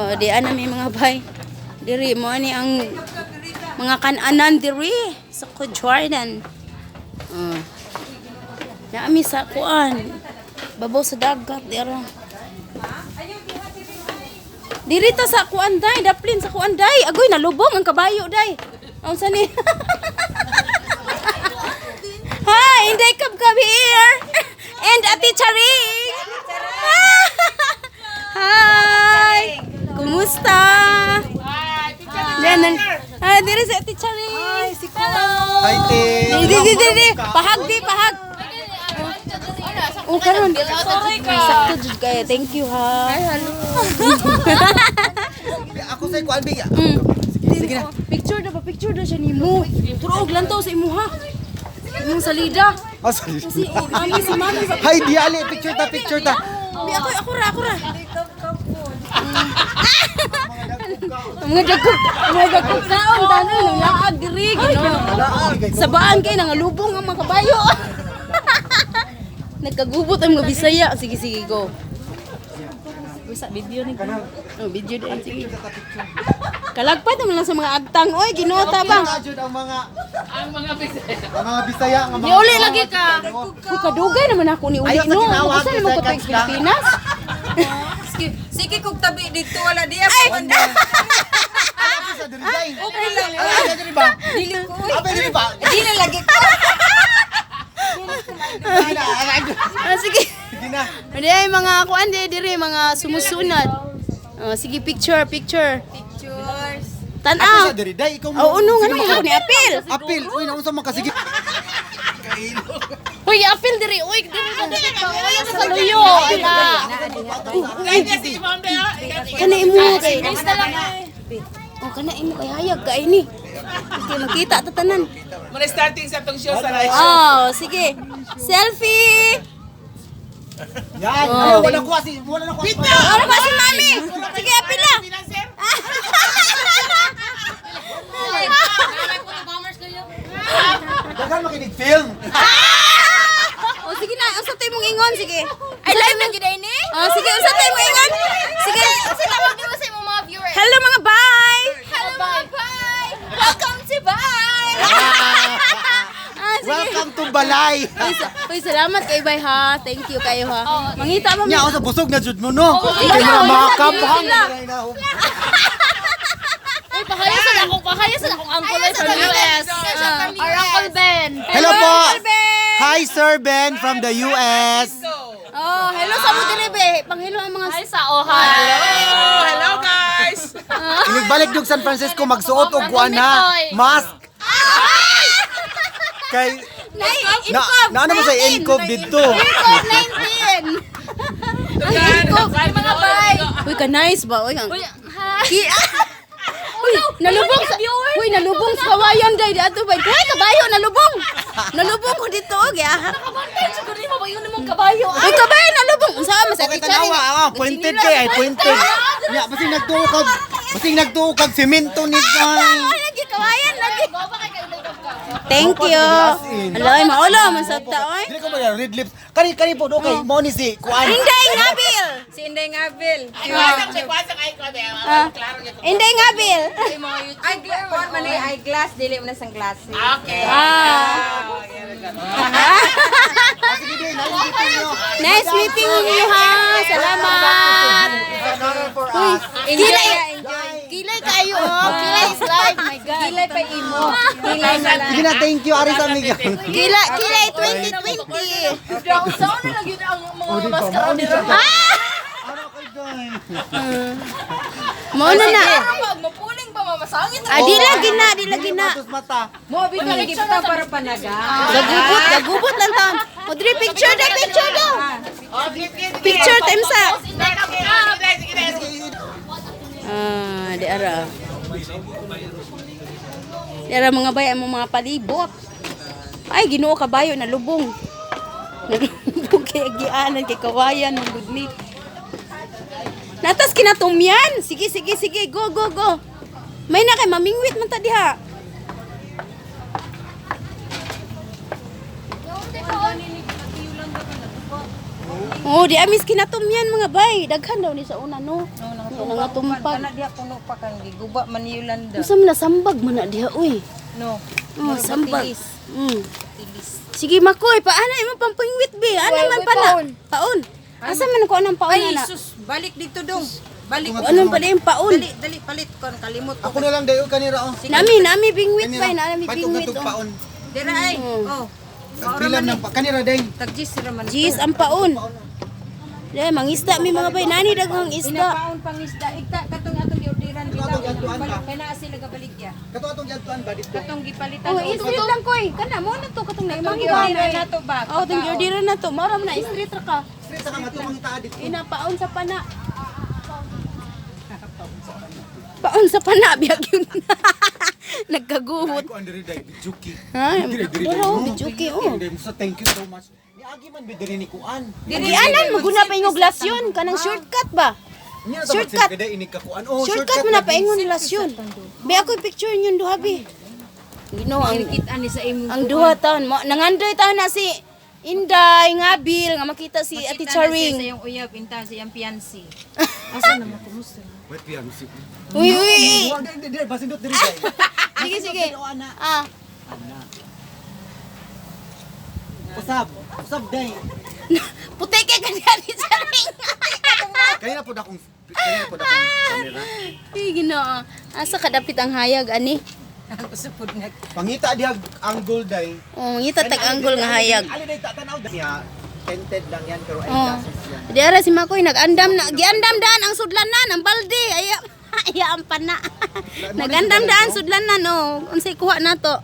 Oh, di ana may mga bay. Diri mo ani ang mga kananan diri sa Jordan. Oh. Naami sa kuan. Babaw sa dagat di ara. Diri ta sa kuan day, daplin sa kuan day. Agoy, nalubong ang kabayo day. Unsa ni? Hi, Inday Kabkab here. And Ate Charing. Hi. Kumusta? Yan, ah, diri si Ate Charing. Hi, si Hello. Hi, te. Di, di, di, di. Pahag, di, pahag. Oh, karon. Sakto jud kayo. Thank you ha. Hi, hello. Ako sa kuan bigya. Sige na. Picture na ba? Picture na siya nimo. Turoog lang to sa imuha. Imong salida. Oh, sorry. Kasi oh, mami si mami ba? Hi, di ali, picture ta, picture ta. Bi, ako ako ra, ako ra. Mga dagkop naon tanan nang laag diri Ginoo. Sabaan kay nangalubong ang mga kabayo. Nagkagubot ang mga Bisaya. Sige, sige, go. Sa video ni. Oh, video din sige. Kalagpat naman lang sa mga agtang. Oy, Ginoo tabang. Jud ang mga Bisaya. Ang mga Bisaya, ang mga Niuli lagi ka. Uy, kadugay naman ako ni uli Ayaw sa no. ginawa, Usa naman ko seconds tuig lang. Pilipinas. Sige kog tabi dito wala diya. Ay! Ako sa diri day. Okay lang. Ay, diri ba? Dili ko. Uy. Abe diri ba? Dili lagi ko. Sige na, ala, Ah, sige. sige na. Hindi ay mga kuan di diri mga sumusunod. Oh, sige, picture, picture. Pictures. Ako Tan-aw. sa diri day, ikaw mo. Oh, uno nga naman ako ni apil. Apil, uy, naunsa man ka sige. Uy, apil diri. Uy, diri ka diri ka. Uy, sa luyo. Ala. Kana imo kay. Oh, kana imo kay hayag kay ni. Kay makita ta tanan. Muna starting sa tong show sa live. Oh, sige. Selfie. Yan, ay, wala ko si, wala na ko. Ano ba si mami? Sige, apil na. Daghan makinig film. Oh, sige na. Unsa to imong ingon? Sige. Ay, live na gid ni? Oh, sige, unsa to imong ingon? Sige. Kasi tawag mo sa imong mga viewers. Hello mga bye. Hello mga bye. Welcome to bye. Ah, sige. Welcome to Balay. Uy, uy, salamat kay bay ha. Thank you kayo ha. Mangita mo. Nya ako sa busog na jud mo no. Ay, Kay mga wala, mga wala, kabhang. Uy, pahayasan akong uncle ay from US. Our Uncle Ben. Hello po. Uncle Ben. Hi Sir Ben from the US. Oh, hello sa mo diri be. Panghilo ang mga Hi sa Ohio. Hello, hello guys. Inigbalik yung San Francisco magsuot og kuan na mask. Kay Nay, na na ano mo sa NCOV didto. COVID-19. Ang INCOV. Mga bye. Uy, ka nice ba? Uy, ang Uy, hi. Uy, nalubong sa Uy, nalubong sa kawayan day ato ba? Uy, kabayo nalubong. Nalubong ko dito og ya. Nakabantay siguro nimo ba yun imong kabayo? Uy, kabayo nalubong. Unsa man sa Okay, tanawa, ah, pointed kay ay pointed. Nya basing nagtuo kag semento ni Ay, guy. lagi kawayan lagi. Goba kay kayo ka. Thank you. Aloy, maulo man sa ta oy. Dili ko ba red lips. Kani kani po okay, mo ni si kuan. Inday Ngabil. Si Inday Ngabil. Ah, Inday Ngabil. Ay, kuan man ay eyeglass dili man na sang glasses. Okay. Ah. Ah, sige di, nice meeting you. Nice meeting you ha. Salamat. It's an honor for us. Kilay, Enjoy. kilay kayo oh. Kilay is life, my God. Kilay pa imo. Kilay na lang. Sige na, thank you Aris Amiga. Kilay, kilay 2020. Saan na lang yun ang mga maskara nila? Ano kay guy? Mao na na. Pag mapuling pa mamasangit. Ah, di lagi na, di lagi na. Matos mata. Mo bitaw gibitaw para panaga. Gagubot, gagubot lang taon. O, diri, picture daw, picture daw. Picture time sa. Ah, di ara. Di ara mga bay, ang mga palibot. Ay, Ginoo kabayo nalubong. Nalubong kay agianan kay kawayan ng gudni. Natas kinatumyan. Sige, sige, sige. Go, go, go. May na kay mamingwit man ta diha. Oh, di amis kinatumyan, mga bay. Daghan daw ni sa una, no? No, nangatumpag. Kana diha kuno pa kang giguba man ni Yolanda. Unsa man na sambag man na diha, uy. No. Oh, Murag sambag. tilis. Tilis. Sige, Makoy, paana imong pampingwit be? Ana Uy, man uy, pa na. paon. Paon. Asa man ko anang paon Ay ana? sus, balik dito dong. Balik. Anong pala yung paon? Dali, dali palit kon kalimot ko. Ako na lang dayo kanira oh. Nami, nami bingwit Kanira. bay, nami Patog bingwit. na Oh. paon. Dira ay. Oh. Tagpilam ng kanira day. Tagjis ra man. Jeez, ang paon. Dahil, mangisda mi, mga bay. Nani daghang isda. Inapaon pang isda. Ikta katong atong giorderan bitaw. Katong giadtuan ba? Kay naa sila gabaligya. Kato atong giadtuan ba dito? Katong gipalitan. Oh, street lang koy. Kana mo na to katong na Katong imong giorderan na to ba? Oh, tong giorderan na to. Mao ra man na street ra ka. Straight sa ka nga tumang taa dito. Ina paon sa pana. Paon sa pana biyag yun. Nagkaguhot. Ko andiri day bijuki. Ha? Diri diri. Dara oh, bijuki oh. Diri so thank you so much. Niagi man bi diri ni kuan. Gianan mo guna pa ingog lasyon kanang shortcut ba? Niya na Shortcut. kada ini ka kuan. Oh, Shortcut mo na paingon lasyon. Be ako picture niyon duha be. Ginoo ang Kita ni sa imong ang duha taon mo nangandoy taon na si Inday Ngabil nga makita si Ate Makita na siya Charing. sa iyong uyab inta sa iyang piyansi. Asa naman kumusta? Wait piyansi. Uy uy. Wa diri diri basindot diri day. Sige sige. Ah, Usab, usab day. puti kay ka ni Ate Charing. Kaya na pud akong camera. Uy, Ginoo. Asa kadapit ang hayag ani? Ako sa pud nga. Pangita diha angle day. Oh, ngita tag angle nga hayag. Ali day tatanaw day. Niya tented lang yan pero ay Oh. glasses yan. Di ara si Makoy nagandam na giandam daan ang sudlanan ang balde. Ay ay ang pana. Nagandam daan sudlanan oh. Unsay kuha nato?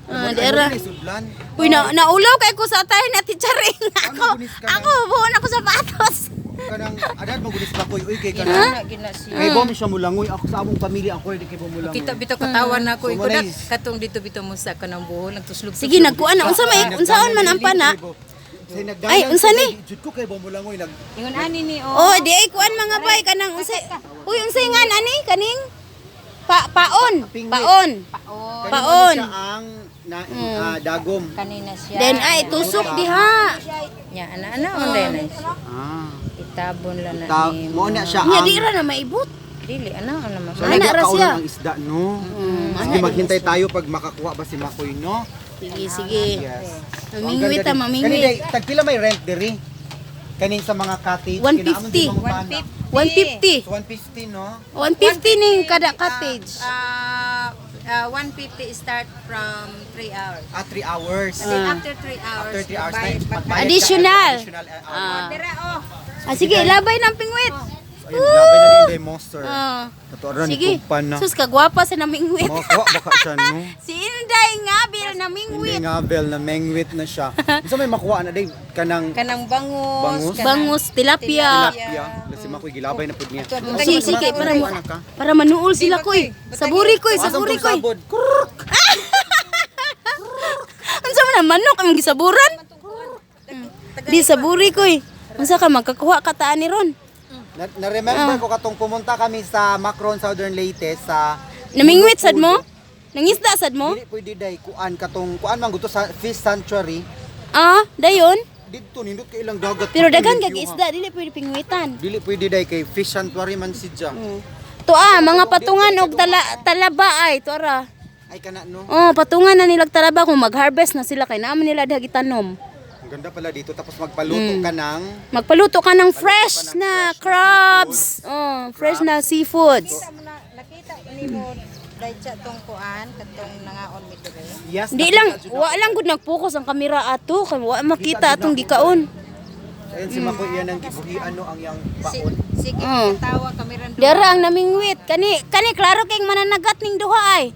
Ah, di ara. Ano ni sudlan? Uy, na naulaw kay ko sa atay na Teacher Ring. Ako, gunis ka na? ako, buon ako sa patos. Kanang adad magulis ba koy uy kay kanang Gina gina siya. kay bom siya mulangoy ako sa among pamilya ako di kay bom mulangoy. Kita bitaw katawan na ako So, iko na manay- katong dito bitaw mo sa kanang buhol nagtuslog. Sige, nagkuan na. Unsa may unsaon man ang pana? Ay, unsa ni? Jud ko kay bom mulangoy nag Ingon ani ni oh. Oh, di ay kuan mga bay kanang unsay. Uy, unsay nga ani kaning pa paon. Paon. Paon. Paon. siya ang na, dagom. Kanina siya. Then ay tusok diha. Nya ana ana on na siya. Ah. Itabon lang na Ta, ni. mo na siya Nya ang di ra na maibot. Dili ana ana man. So, Ana ra nagkaunan siya. ang isda, no? Sige, maghintay tayo pag makakuha ba si Makoy, no? Sige, sige. Yes. Mamingwit ta, mamingwit. Kani day, tagpila may rent diri? Kaning sa mga cottage, 150. kinaamon di mga pana. 150. So, 150, no? 150 ning kada cottage. 150 start from 3 hours. Ah, 3 hours. And then after 3 hours, After 3 hours, magbayad- na, magbayad ka Additional. Additional hour. Dira oh. Ah, sige, labay ng pingwit. So, ayun, labay na din day monster. Ah. Totoo ra ni Sige. Kumpan na. Sus, kagwapa sa namingwit. Makakuha baka siya, no? Si Inday nga, bil Hindi namingwit. nga, Bel, na mengwit na siya. Unsa may makuha na day kanang Kanang bangus, Bangus? kanang Bangus, tilapia. tilapia. Kasi makoy gilabay na pud niya. Oh, sige, sige, para mo, Ano ka? para manuol sila koy. Saburi koy, saburi koy. Sabod. Kurr! Unsa man ang manok ang gisaburan? Di saburi koy. Unsa ka magkakuha ka taan ni ron? Na-remember ko katong pumunta kami sa Macron Southern Leyte sa Namingwit sad mo? Nangisda sad mo? Dili pwede day kuan katong kuan man gusto sa fish sanctuary. Ah, dayon. Didto nindot kay ilang dagat. Pero daghan kag isda dili pwede pingwitan. Dili pwede day kay fish sanctuary man sidya. To ah, mga patungan og tala, talaba ay to ara. Ay kana no. Oh, patungan na nilag talaba kung mag-harvest na sila kay naman nila diha gitanom. Ang ganda pala dito tapos magpaluto ka ng Magpaluto ka ng fresh na crabs. Oh, fresh na seafoods. Nakita mo na nakita nimo daycha tong kuan katong nangaon mi dire. Yes. Di lang, wa lang gud nag-focus ang kamera ato kay wa makita atong gikaon. Ayun si Makoy iyan ang gibuhi ano ang yang Si, baon. sige, Oh. katawa kami ran. Dara ang namingwit kani kani klaro kay mananagat ning duha ay.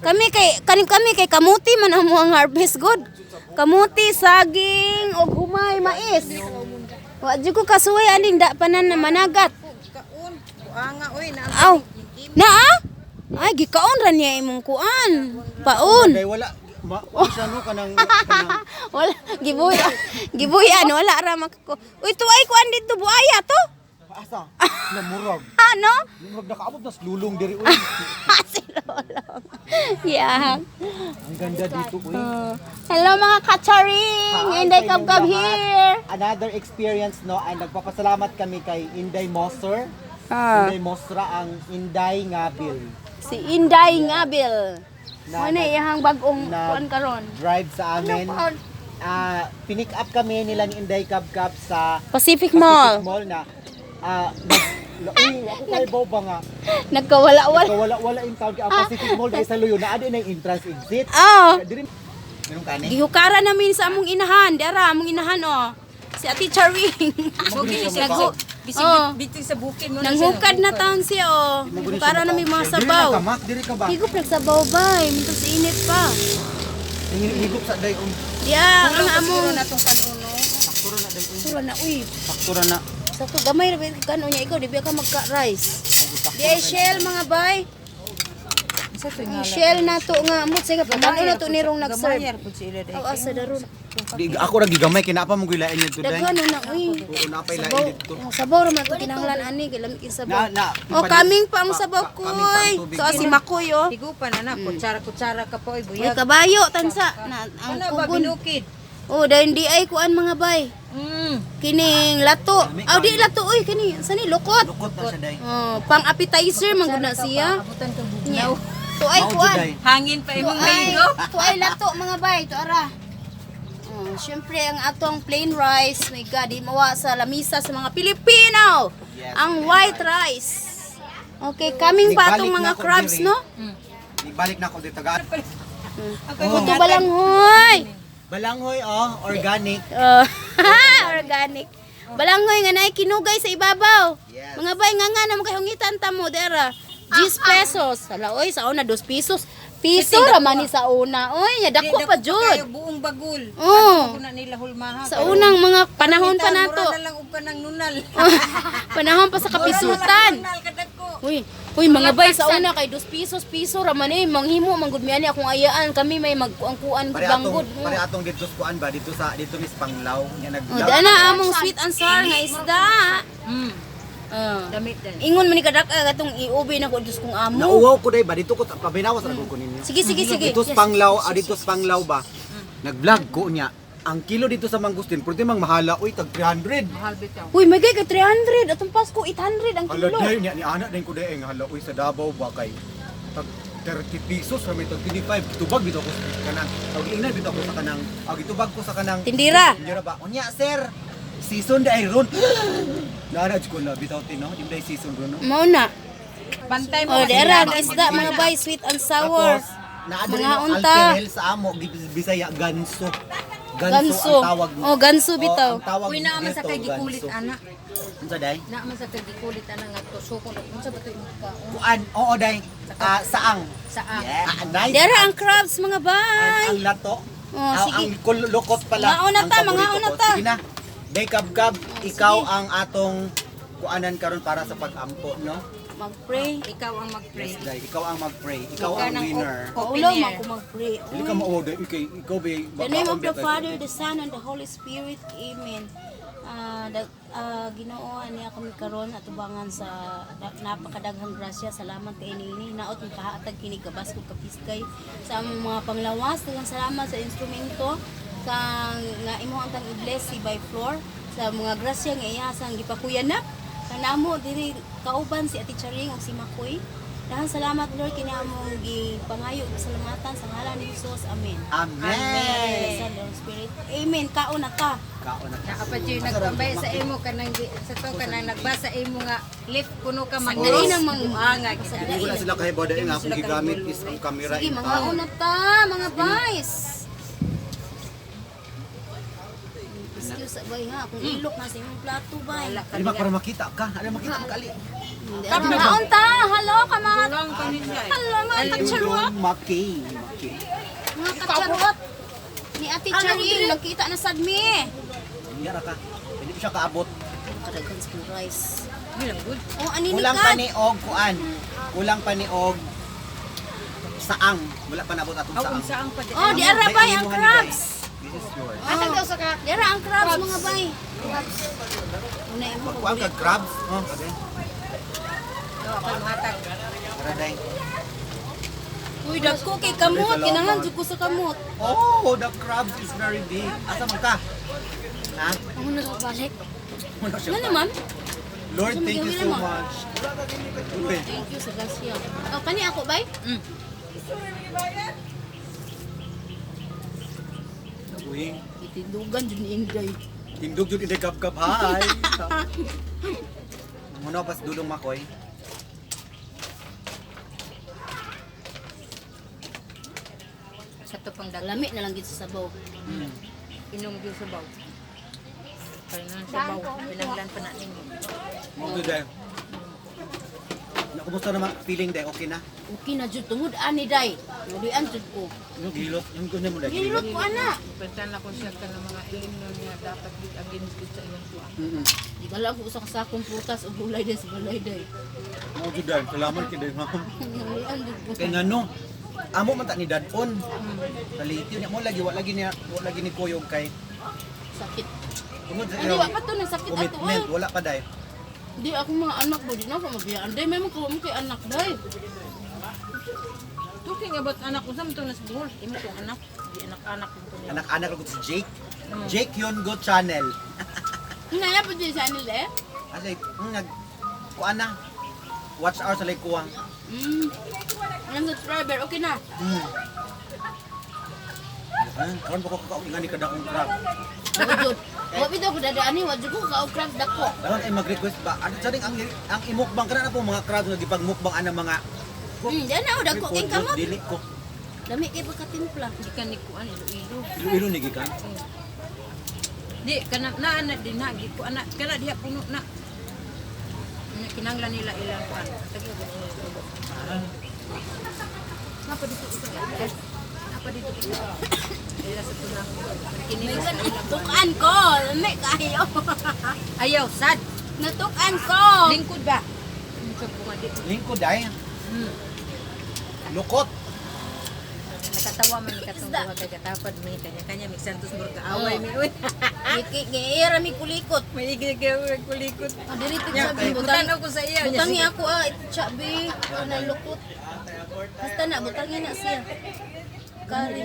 Kami kay kani kami kay kamuti man amo ang harvest good. Kamuti, saging og humay mais. Wa jud ko kasuway aning da panan na managat. Kaon, kuanga oy na Aw. Naa? Ay gikaon ra niya imong kuan. Paon. Day wala ma siya no kanang kanang Wala gibuya. Gibuya no wala ra makako. Uy tuay kuan dito buaya to. asa namurag. Ano? Murag nakaabot na sa lulong diri uy. Yeah. Ang ganda dito, uy. Hello mga kacharing! Hi, Inday sa inyong Kabkab lahat. here! Another experience, no? Ay nagpapasalamat kami kay Inday Moser. Inday Mosra ang Inday Ngabil. Si Inday Ngabil. Na- Mo na iyang bagong na- kuan karon. Drive sa amin. Ah, pinick up kami nila ni Inday Kabkab sa Pacific Pacific Mall. Mall na uy, ako kay Boba nga. Nagkawala-wala. Wala in town kay ang Pacific Mall dahil sa Luyo na adi na yung entrance exit. Oh, Diri Meron kani? gihukara namin sa among inahan. Dara among inahan oh. Si Ate Charing. Bisig Oh. bitin sa bukid mo na Nanghukad na taon siya oh. Gihukara namin mga sabaw. Diri na ka, Mac. Diri ka ba? Higop nagsabaw ba? Mintos init pa. Higop sa day um. Ya, ang among na tong kanuno. Saktura na day um. Sura na uy. Saktura na. Sa to gamay ra ba kanon niya ikaw di ba ka magka-rice. Di ay shell mga bay. Isa to Ang shell na to nga amot sige pagkano na to nirong nag-serve. Gamayar pud sila day. Aw asa daron. Di ako ra gigamay kay naa pa mo gilain niya today. Daghan na uy. Oo, naa pa'y lain Sabaw. dito. Ang sabaw ra man to kinahanglan ani kay lami Na sabaw. na. Oh, kaming pa ang sabaw kaming pa ang koy. tubig. So si Makoy oh. Higupan na na, kutsara kutsara ka pa oy Uy buyag. kabayo tansa na ang Ano ba kugon. binukid? Oh, dahil di ay kuan mga bay. Kining lato. Aw di lato oy kini sani lukot. Lukot na siya day. Oh, pang appetizer man gud na siya. Abutan ka Nya. bugnaw. To ay Mao jud, kuan. day. Hangin pa imong Tuay, maigo. tuay lato mga bay, tuara. Oh, syempre ang atong plain rice, my God, di mawa sa lamisa sa mga Pilipino. Yes, ang white rice. Okay, kaming pa atong Ibalik na mga ako crabs, diri. no? Ibalik na ako dito ga. Puto balanghoy. Balanghoy oh, organic. Oh, organic. Balanghoy nga naay kinugay sa ibabaw. Yes. Mga bay nga nga na makahungitan ta mo dera. 10 pesos. Hala oy, sa una 2 pesos. Piso ra man ni sa una. Oy, dako pa jud. Kayo buong bagul. Oo. Ato na nila hulmaha. Sa unang mga panahon pa nato. Mura na lang og kanang nunal. Panahon pa sa kapisutan. Nunal kadako. Uy, uy mga bay sa una kay 2 pesos piso ra man eh manghimo man gud mi ani akong ayaan kami may magkuang-kuan Pare atong banggod. pare atong dito sa kuan ba dito sa dito mis Panglao nya nag Oh, dana among sweet and sour nga isda. Oh. Damit din. Ingon man ni kadak atong iubi na ko Diyos kong amo. Nauwaw ko day ba dito ko pabinawas ra ko ninyo. Sige sige sige. Dito sa Panglao, dito sa Panglao ba. Nag-vlog ko niya. Ang kilo dito sa mangustin, pwede mang mahala uy tag 300. Mahal bitaw. Uy, may ka 300 atong Pasko 800 ang Hala kilo. day niya ni anak din ko day nga hala uy sa Davao ba kay tag 30 pesos or may tag 25 gitubag dito ako sa kanang. Og ingnan dito ako sa kanang. Og gitubag ko sa kanang. Tindira. Tindira ba? Unya sir, season day ron. Naana jud ko na bitaw tin no, di day season ron no. Mao na. Bantay mo. Oh, dera ang isda mga bay sweet and sour. Tapos, naa diri Mga no unta. Alperel sa amo Bisaya ganso. Ganso, Ganso. ang tawag mo. Oh, ganso bitaw. Oh, ang tawag Uy, naa man sa dito, kay gikulit ganso. ana. Unsa day? Naa man sa kay gikulit ana nga tusoko. Unsa ba to imong kaon? Kuan, oo day. Ah, saang. Saang. Yeah. Ah, nice. Dera ang crabs mga bay. Ang lato. Oh, Ah, sige. Ang lukot pala. Mangauna ang ta, paborito mangauna ko. ta. Sige na. Day Kabkab, ikaw ang atong kuanan karon para sa pag-ampo, no? Mag-pray. Ikaw ang mag-pray. Yes, Day. Ikaw ang mag-pray. Ikaw Ikaw ang ng winner. open Ulo air. man ko mag-pray. Dili ka mauwaw, Day. Ikaw, ikaw ba? The name of the Father, the Son, and the Holy Spirit. Amen. Ginoo niya kami karon atubangan sa napakadaghang grasya. Salamat kay nini. Naot makahatag kini kabas kog kapiskay sa among mga panglawas. Daghang salamat sa instrumento kang nga imo ang tang i-bless si by floor sa mga grasya nga iya sang gipakuyanap. Kanamo diri kauban si Ate Charing ug si Makoy. Daghang salamat Lord kini among gipangayo ug salamatan sa ngalan ni Jesus. Amen. Amen. Son, Holy Spirit. Amen. Kaon na ka. Kaon na. Nakapadyo yung nagpambay sa imo kanang sa to kanang nagbasa imo nga left kuno ka Dali mangros. nang mang- Buanga gid. Hindi ko na sila kahibaw dahil nga akong gigamit is ang camera Sige, in mga town. una ta, mga vice. Excuse, bay ha, kung ilok na sa imong plato, bay. Di ba para makita ka? Ano makita ka ali? Mga unta, hello ka mga. Hello mga kacharuot. Maki, maki. Mga kacharuot. Ni Ate Charing, nagkita na sad mi. Hindi ra ka. Hindi ko siya kaabot. Kadaghan sa rice. Oh, ani ni Kulang pa kad. ni og kuan. Kulang pa ni og saang. Wala pa nabot atong saang. Saan pa di? Oh, di ara bay ang Ay, imuha ni crabs. Day. This is yours. Oh, di ara ang crabs mga bay. Una imo Magkuan ka crabs. Oh, okay. Ako muhatag. Tara day. Uy, dagko kay kamot. Kinahanglan jud ko sa kamot. Oh, the crabs is very big. Asa man ka? Ha? Ako na sa balik. Wala siya. Ano naman? Lord, thank you so Gawin mo. much. Uy, Thank you sa gasya. Oh, kani ako, bay? Uy. Itindugan jud ni Inday. Tindog jud inday kap-kap. Hi. Muna pas dulong makoy. Sa to pang dag Lami na lang gid sa sabaw. Inom gyud sabaw. Kailangan sabaw. Pinanglan pa na ninyo. Mo jud day. Na kumusta naman feeling day? Okay na? Okay na jud tungod ani day. Nulian jud ko. Yung gilot, yung kunya mo day. Gilot ko ana. Pantan ako siya ka ng mga ilim nun nga dapat gid against gid sa iyang kuan. Di ka lang ko usa ka sakong prutas ug gulay day sa balay day. Mo jud day. Salamat kay day, ma'am. Nulian jud ko. Kay ngano? Amo man ta ni dadon. Sa Leyte niya mo lagi wa lagi niya wa lagi ni kuyog kay Sakit. tungod sa Hindi iyang wa pa to nasakit ato. commitment Oy. wala pa day. Di ako mga anak bo di na ako mabiyaan day. May mga mo kay anak day. Talking about anak, unsa man tong nasa Bohol? Imo tong anak, di anak-anak ko to. Anak-anak ko si Jake. Jake Hyun Go Channel. Naya po din sa nila eh. Asa nag kuan na. Watch hour sa kuwang. Ang subscriber, okay na. Karon pa ko kakaon nga ni kadakong crab. Wa jud. Wa bitaw ko dadaan ni, wa jud ko ka crab dako. Dayon ay mag-request ba? Ano sa ang ang imukbang kana na po mga crabs nga gipagmukbang ana mga Diyan na oh, dako kay kamot. Dili ko. Lami kay pagkatimpla. Di ka ni kuan Iloilo. Ilo-ilo ni gikan. Di kana naa na din na gi kuan na kana diha puno na. Nya kinanglan nila ilang kuan. Tagi ko nila. Napa dito ito. Napa dito ito. Ila sa tuna. Kini Tukan ko, lami kayo. Ayaw sad. Natukan ko. Lingkod ba? Lingkod ko nga di. Lingkod ay. Lukot. Nakatawa man ni katong duha kay katapad mi kanya-kanya mig Santos murag kaaway mi uy. Giira mi kulikot. May gigaway kulikot. Ah, diri tig Nya, sabi butang. butang ko sa iya. Butang niya ako ah, itcha bi. Ana lukot. Basta na butangin na siya. Kari.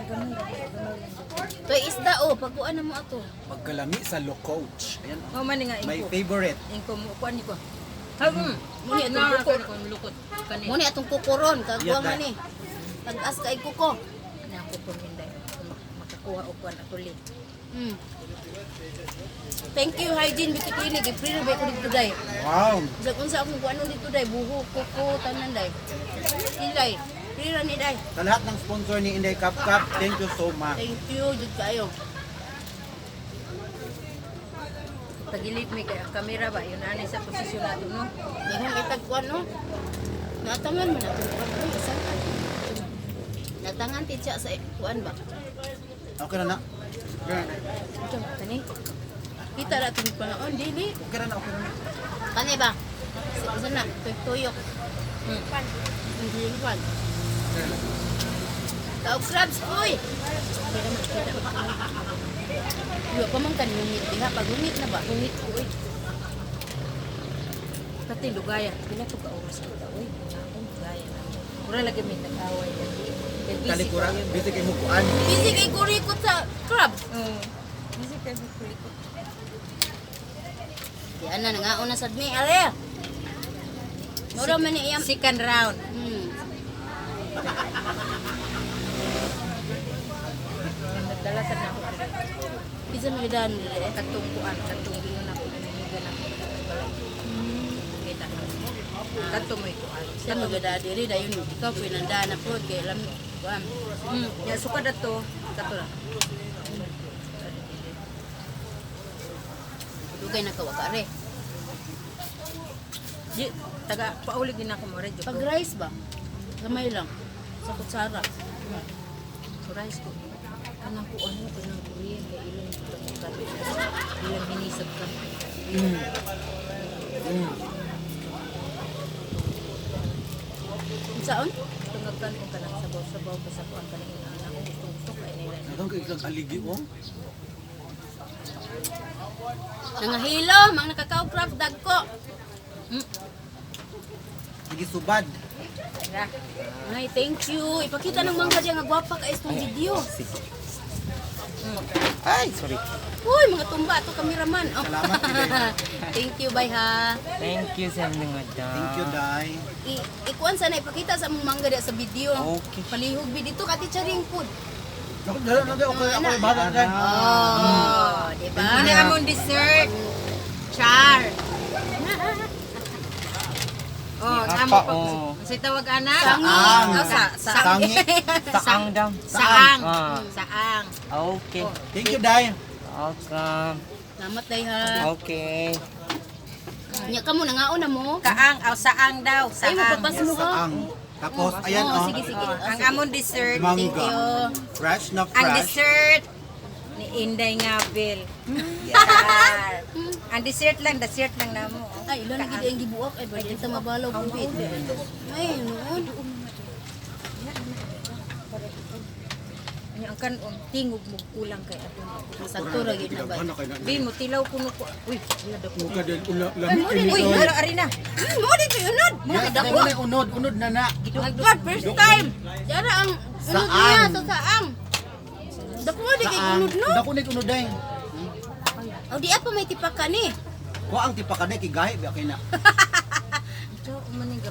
Toy isda oh, pagkuan na mo ato. Pagkalami sa lokoch. Ayan. Mao man ni nga My ingko. favorite. Ingko mo kuan ni ko. Ha. Muni atong Na kuko. ko lukot. Kani. Muni atong kukuron kagwa Yeah, man ni. Tag-as kay kuko. Na ko puminday. Makakuha og kuan atuli. Thank you Hygiene Beauty Clinic. I-free na ba ko dito day. Wow. Bisag unsa akong kuanon dito day, buho, kuko, tanan day. Ilay. Free ra ni day. Sa lahat ng sponsor ni Inday Cup Cup, thank you so much. Thank you jud kaayo. Tagilid mi kay ang kamera ba yun ani sa posisyon nato no. Dihon itag kuan no. Natangan man atong kuan uy, isa ka. Natangan ti siya sa kuan ba. Okay na na. Okay na na. Kani. Kita ra atong pangaon dili. Okay na na, okay na na. Kani ba? Sa na tuyok. Pan. Tao crabs oy. Yo pa man kan ngit diha pag ngit na ba? Ngit ko oy. Pati lugaya, pila to ka oras kita oy. Akong lugaya na. Mura lagi mi nag-away lagi. Kay busy Talikura, kayo. busy kay mo kuan. Busy kay kurikot sa crabs. Oo. Busy kay mo kulikot. Di ana nangaon na sad mi are. Mura man ni iyam. Second round. Nagdala sa nako diri. Bisa magidan dili. Katong kuan, katong giyon ako naninigan ako. Balay. Kita na. Katong may kuan. Sa magada diri dayon ikaw pinanda na po kay lam kuan. Ya suka dato, kato na. Dugay na ka are. Di taga paulig din ako mo radyo. Pag rice ba? Gamay lang sa kutsara. Rice ko. Kanang kuan mo kanang Korean kay ilang kabi. Ilang hinisab ka. Unsaon? Tungag kan ko kanang sabaw-sabaw pa sa kuan kanang ina ako gusto gusto kay nila. Daghang kay ilang aligi oh. Nangahilo, mga nakakaw crabs dagko. gisubad. Ay, thank you. Ipakita ng mangga diya nga gwapa ka itong video. Sige. Ay, sorry. Uy, mga tumba ato kameraman. Oh. Salamat, Ide. Thank you, bye ha. Thank you sa mga da. Thank you, Day. Ikuan sana ipakita sa among mangga diya sa video. Okay. Palihog bi dito kati charing food. Ako, dala na ako, ako, bahala na. Oh, di ba? Ini among dessert. Char. Oh, Apa, amo pa. oh. Sa tawag ana? Saang. Oh, sa Sangi. Saang daw. Saang. Ah. Saang. Okay. Thank you, Day. Welcome. Salamat day ha. Okay. Nya kamo nangaon na mo. Kaang, aw saang daw, Ay, saang. mapapas mo ha. Saang. Tapos, ayan, Oh, oh. sige sige. Oh, Ang sige. among dessert. Thank Mangga. you. Fresh na Ang fresh. dessert ni Inday Ngabil. Char. Ang dessert lang namo. oh. Ay, ilan gid ang gibuak ay bali ta mabalaw bubit. Ay, noon. Ano ang kanon tingog mo kulang kay ato. Sakto ra gid na ba. Bi mo tilaw kuno ko. Uy, wala daw. Muka din, lami Uy, wala ari na. Mo dito unod. Mo Yes, dako. mo na unod, unod na na. God, first time. Dara ang unod niya sa saang. Dako mo di kay unod no. Dako na unod day. O di apa may tipaka ni. Ko ang tipaka day kay gahi ba kay na.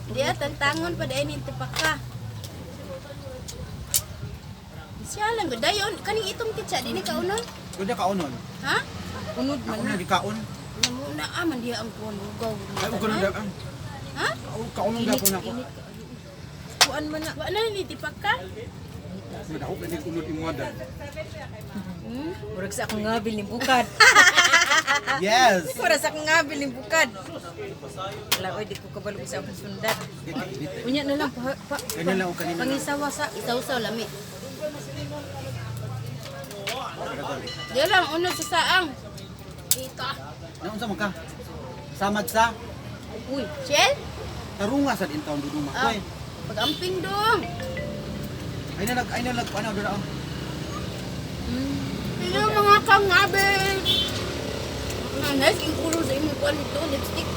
Di tantangon pa dahil ning tipaka. Siya lang gud dayon kaning itong titsa di ni kaunon. Kunya kaunon. Ha? Unod Ako man na na. di kaon. Namuna ah man diha ang kuan hugaw. Ay ugon na ang. Ha? Kaunon da ko na ko. Kuan man na. Wa na ni tipaka. Dako na ni unod imo day. Murag sa akong ngabil ni bukad. Yes. Murag sa akong ngabil ni bukad. Wala oy di ko kabalo sa akong sundat. Unya na lang pa, pa, Ganyan lang, o, kanina lang. pangisawa sa Isaw-saw lami. Di lang unod sa saang. Ito. Naunsa man ka? Samad sa Uy, Shell? tarunga sa din taon duduma. Ah, Koy. pag-amping dong. Ay na nag ano doon oh. Hello mga kangabe. Ah, nice yung kulor sa imong kuan nito, lipstick.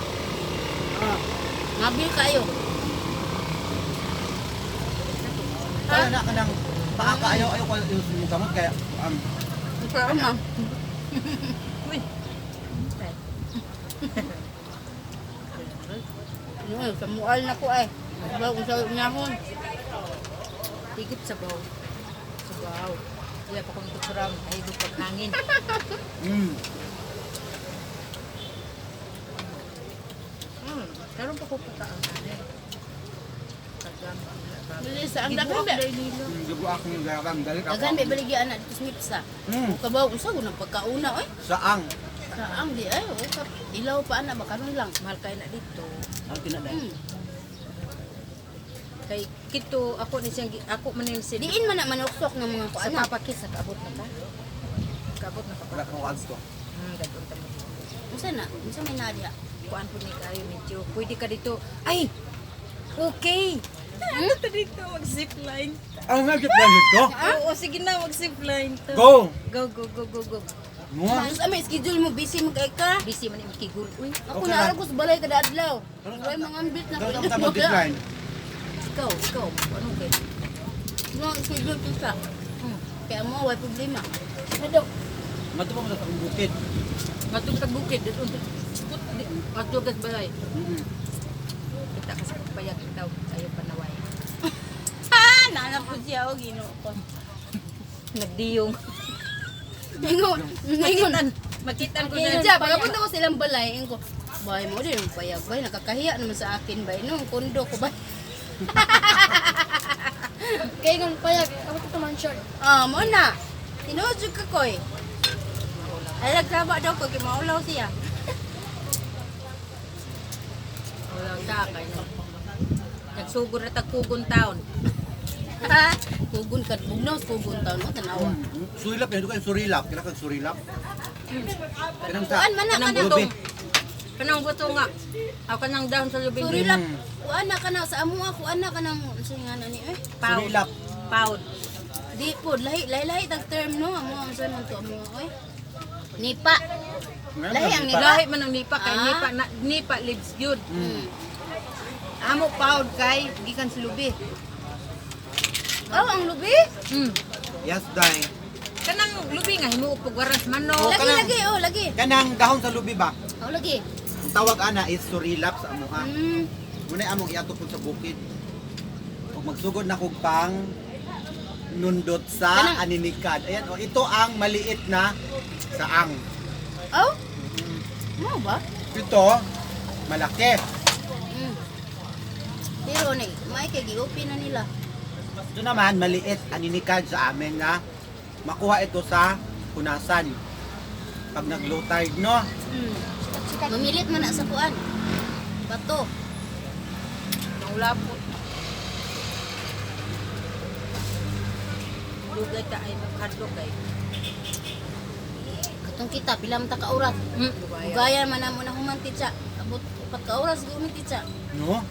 Ah, ngabil kayo. Wala na kanang paa ka ayaw ayaw ko yung kamot kaya Pero na. uy. Ano, samual na ko ay. Ba kung sa unyahon. Tigit sa baw. Sa baw. Wala pa kong tukuram. Ay, pag hangin. mm. Karon pa ko putaang ani. Tagam. Bilis ang daghan ba. Gibuak ni garam galit ako. Daghan ba baligya ana dito sa Mipsa. Mm. Kabaw unsa ko ng pagkauna oy. Saang. Saang di ay, o kap ilaw pa ana ba karon lang. Mahal kay na dito. Ang tinaday. Kay kito ako ni siyang ako man ni siya. Diin man na manuksok ng mga Sa kuan na. papakis nakaabot na ka. Nakaabot na ka. Wala kang ads to. Gadon ta mo. Unsa na? Unsa may naa diha? Kuan po ni kayo medyo. Pwede ka dito. Ay. Okay. Ano ta dito mag zipline? Ang nag-plan dito. Oo, sige na mag zipline to. Go. Go go go go go. Mo. Unsa may schedule mo busy man kay ka? Busy man imong kigul. Uy, Ako Okay na lang. ko sa balay kada adlaw. Walay mga ambit na Daw ta mag-decline. ikaw, ikaw. Ano kay? Mo ang schedule ko sa. Kaya mo way problema. Ano? Madto pa mo sa akong bukid. Ngadto sa bukid dito. Put adto gas balay. Mm. Kita ka sa pagpayag ikaw ayo panaway. Ha, naanap ko siya og Ginoo ko. Nagdiyong. Ingon, ingon. Makitan ko na. Siya, pagkapunta ko silang balay, ingon ko, bay mo din yung payag, bay, nakakahiya naman sa akin, bay, no, ang kondo ko, bay. Kaya nga payag, ako to man short. Ah, mo na. Tinuod jud ka koy. Ay, nagtraba daw ko, kay maulaw siya. Wala sa kay no. Nagsugod ra tag kugon town. Kugon ka, bugnaw sa kugon taon, no, tanawa. Surilap yun, kayo surilap. Kailangan kang surilap. Kanang sa Kuan man na, Kanang kanang butong. Kanang butong nga. Aw kanang down sa lubing. Surilap, kuan na kanang sa amoa, kuan na kanang, sa nga na ni, eh. Pound. Surilap. Pound. Di po, lahi, lahi, lahi, tag term, no, amo, ang saan man to, amo, oy. Nipa. Lahi ang nipa. Lahi man ang nipa kay Ah. nipa na nipa lives good. Amo paod kay gikan sa lubi. Oh, ang lubi? Yes, day. Kanang lubi nga himuot pag waras manok. Oh, Lagi, kanang- lagi, oh, lagi. Kanang dahon sa lubi ba? Oh, lagi. Ang tawag ana is surilap sa amuha. Muna among iato pud sa bukid. Ug magsugod na kog pang nundot sa Kanang- aninikad. Ayan, oh, ito ang maliit na saang. Oh? Mo ba? Ito, malaki. Pero ni, may kay gi-open na nila. Ito naman, maliit, aninikad sa amin na makuha ito sa punasan. Pag nag-low tide, no? Mamilit man na sa kuan. Bato. Naulapot. Dugay ta ay maghadlok kay. Katong kita pila man ta ka oras. Dugay. Dugayan man na mo na human titsa. Abot upat ka oras gumi titsa. No?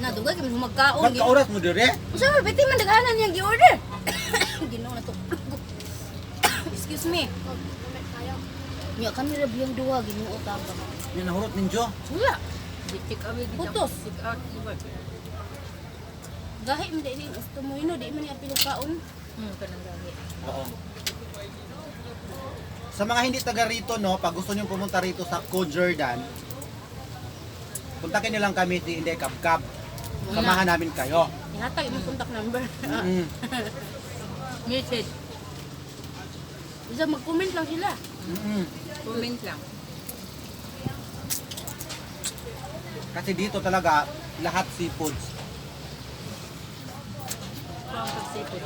Na dugay kami humagkaon. Ba't ka oras mo dire? Unsa man biti man daghanan niyang gi-order. Ginoo na to. Excuse me. Nya kami ra biyang duha Ginoo tabang. Yan, nahurot ninyo. Wala. Take away gid. Putos. Take out. Diba? Gahi man di gusto mo ino di man niya pilukaon. Kanang gahi. Oo. Sa mga hindi taga rito, no, pag gusto niyo pumunta rito sa Co Jordan, kontakin niyo lang kami si Inday Kabkab. Samahan namin kayo. Ihatag imong contact number. Mm. Message. Bisa mag-comment lang sila. Comment lang. Kasi dito talaga, lahat seafoods. Ang pagsipot.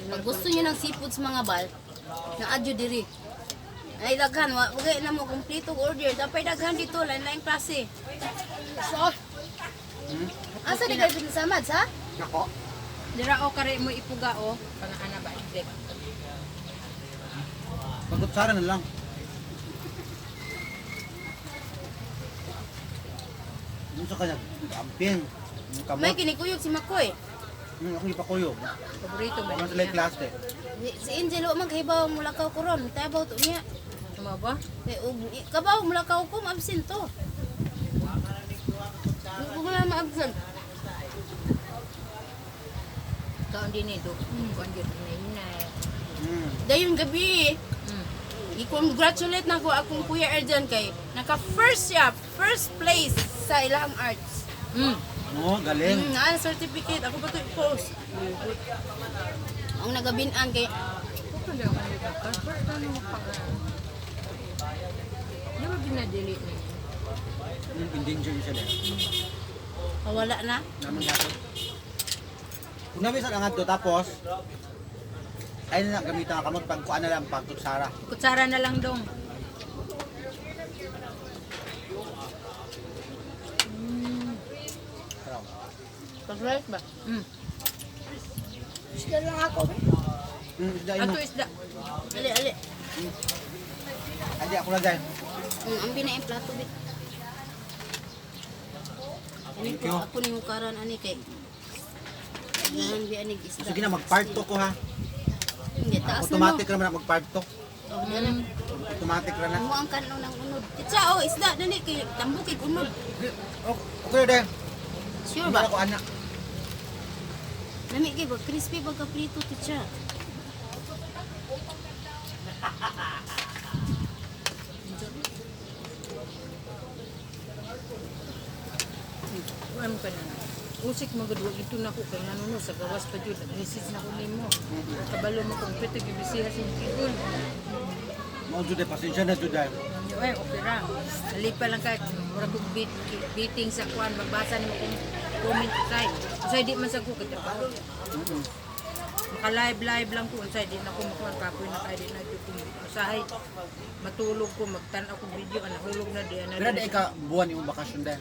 Pag gusto niyo ng seafoods mga bal, na adyo diri. Ay daghan wa wagay na mo kompleto order. Dapat daghan dito lain-lain klase. Asa di kayo pinasamad sa? Nako. Dira o kare mo ipuga o pangana ba exact. Pagkutsara na lang. Yung sa kanya, amping. Yung kamot. May kinikuyog si Makoy. Akong ipakuyog. Paborito ba? Ano sila yung klase? Si Angel wa maghibaw mulakaw ko ron. Tabaw to niya. Tama ba? Kay og kabaw mulakaw ko maabsent to. Kung na maabsent. Kaon din ni do. Kaon jud hinay. Dayon gabi. I-congratulate na ko akong Kuya Erjan kay naka first siya, first place sa ilang arts. Oh, galing. Naa certificate ako pa to i-post. Ang nagabinan kay Di ba ginadili ni? Endanger siya din. wala na. Naman dapat. Kung nabisan ang adto tapos ay na gamitan ang kamot pag kuan na lang pag kutsara. Kutsara na lang dong. Pag-right ba? Isda lang ako. Isda imo. Ato isda. Ali ali. Adi ako lang dahil. Ang bina yung plato bit. Ani Thank ko you. ako ni hukaran ani kay. Nahan bi anig isda. Sige na mag part 2 ko ha. Hindi taas na no. Automatic naman na mag part 2. Oh, dala. Automatic ra na. Mo ang kanon ng unod. Titsa oh isda dali kay tambok kay unod. Okay na dahil. Sure Hindi ba? ako anak. Lami kay ba crispy ba ka prito titsa. Kuan ka na. Usik magud wa ito na ko kay ngano no sa gawas pa jud nag-message na ko nimo. Kabalo mo kung pwede gibisiha sa kigol. Mao jud eh, pasensya na jud dahil. Ay, okay ra. Dali pa lang kay mura kog beating sa kuan magbasa nimo kung comment kay. Unsay di man sa ko kay trabaho. Maka live live lang ko unsay di na ko makuan kapoy na kay di na jud ko usahay matulog ko magtan-aw ko video ana hulog na di ana. Pero di ka buwan imong bakasyon dahil.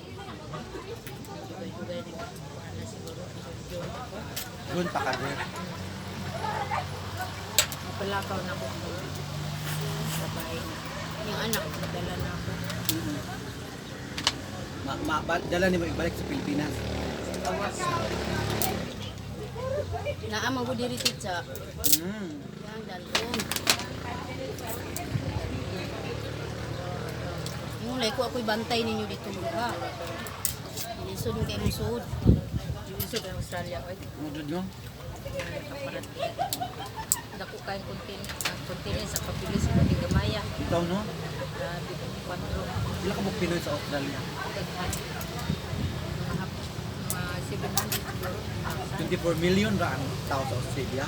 Dugay-dugay di kuan na siguro. Doon pa ka rin. Mapalakaw na ko. Sa bahay na. Yung anak. Madala na ako. Dala nimo ibalik sa Pilipinas. Gawas. Naa man gud diri titsa. Yang dalon. Mulay ko ako'y bantay ninyo dito mga. Lisod mo kay mong suod. Lisod ang Australia oy. Mudod no? Kaparat. Dako kayong kontinent, ang kontinent sa kabilis mo ni gamaya. Ikaw no? Grabe, kwatro. Pila ka mo Pinoy sa Australia? Daghan. Mga 700 siguro. 24 million ra ang tao sa Australia.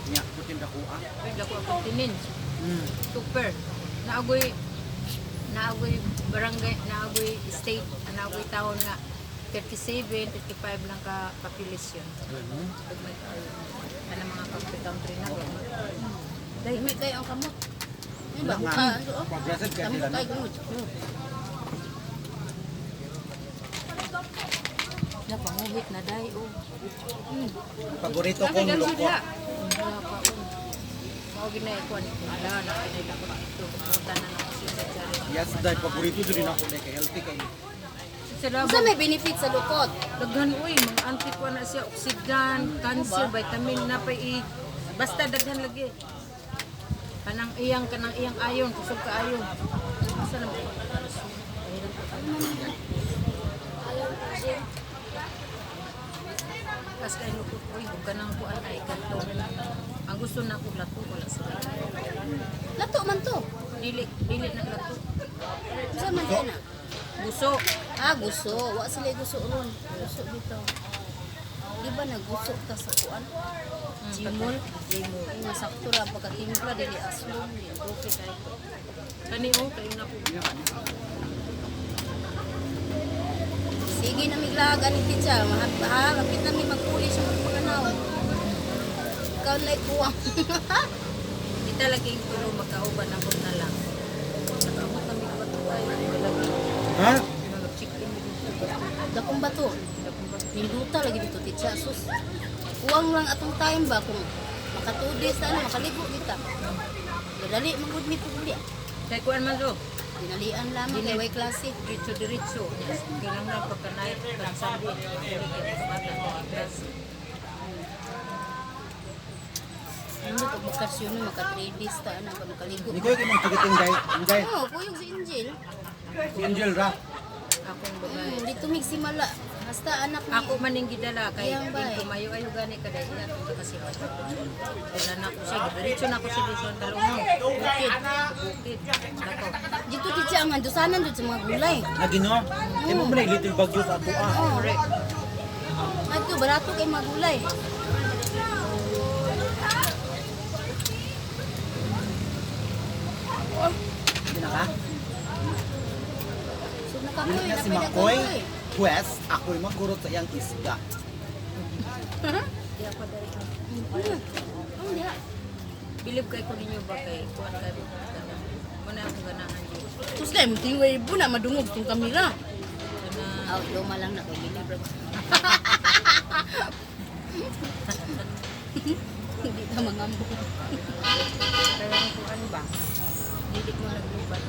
Nya, putin ra ko ah. Pero dako ang kontinent. Super. Naagoy barangay, naagoy state, naagoy taon nga 37, 35 lang ka population. Ganun. Pag may kana mga country na. Dahil may kayo ang kamot. Ay ba? Nga, Ah, ano, oh. progressive kaya Kamot sila no? kayo gamot. Napanguhit na dai oh. Paborito kong lukot. Mao gina ko ani ala na kinay ko ito. Tanan ako sa tsari. Yes, dahil paborito dyan ako na kay healthy kay. Sa Unsa may benefit sa lukot? Daghan uy, mga anti ko na siya oxidant, cancer, vitamin na pa i basta daghan lagi. Kanang iyang ayon, kusog ka ayon. Asa na mo? Kas kay lukot uy, ug kanang kuan ay kanto. Ang gusto na ko lato wala sila. Lato man to. Dili dili na lato. Unsa man diay na? Guso. Ah, guso. Wa sila guso ron. Guso bitaw. Di ba naguso ta sa kuan? Jimol. Limo. Ay, nga sakto ra pagkatimpla dili aslong. Dili. Okay kay. Kani oh, kayo na ko. Sige na miglaga ni teacher. Ha, kapit na mi magpuli sa mga paganaw. Ikaw na kuwang. Kita lagi yung tulo magkauban ako na lang. Nakaabot kami ko ito ay lagi. Ha? Nag-check-in dito. Dakong bato. Ninduta lagi dito teacher. Sus. Kuwang lang atong time ba kung makatudes na ano, makaligo kita. Dali magud mi pugli. Kay kuan man do. Dinalian lamang kay way klase. Diretso diretso. Yes. Kailangan pagka night pag Sunday. Kay bata klase. Ano pag bakasyon no, maka 3 days ta ana ba makaligo. Hindi ko yung imong tigiting dahil. Dahil Oh, kuyog si Angel. si Angel ra. Akong babae. Dito mig simala. Hasta anak ni Ako man ning gidala kay Iyang din bay. ko mayo ayo gani kada iya to kasi wala na ko siya diretso na ko siya dito sa talungon. Bukid. Bukid. Dako. Dito di siya ang andusanan dito sa mga gulay. Lagi no? Di mo man little bagyo sa ato ah. Oh, Correct. adto barato kay mga gulay. Hindi na ka? So nakakoy, Dili na si napay Makoy. nakakoy. Pwes, ako'y makurot sa iyang isda. Di ako dali. Ang diha. Bilib kay ko ninyo ba kay kuan kay kana. Muna akong ganahan yun. Tus kay muting way na madungog tong kamera. Kana Aw, luma lang na kay bilib ra. Hindi ka mangambok. kaya kuan ba? Dili ko naglubat.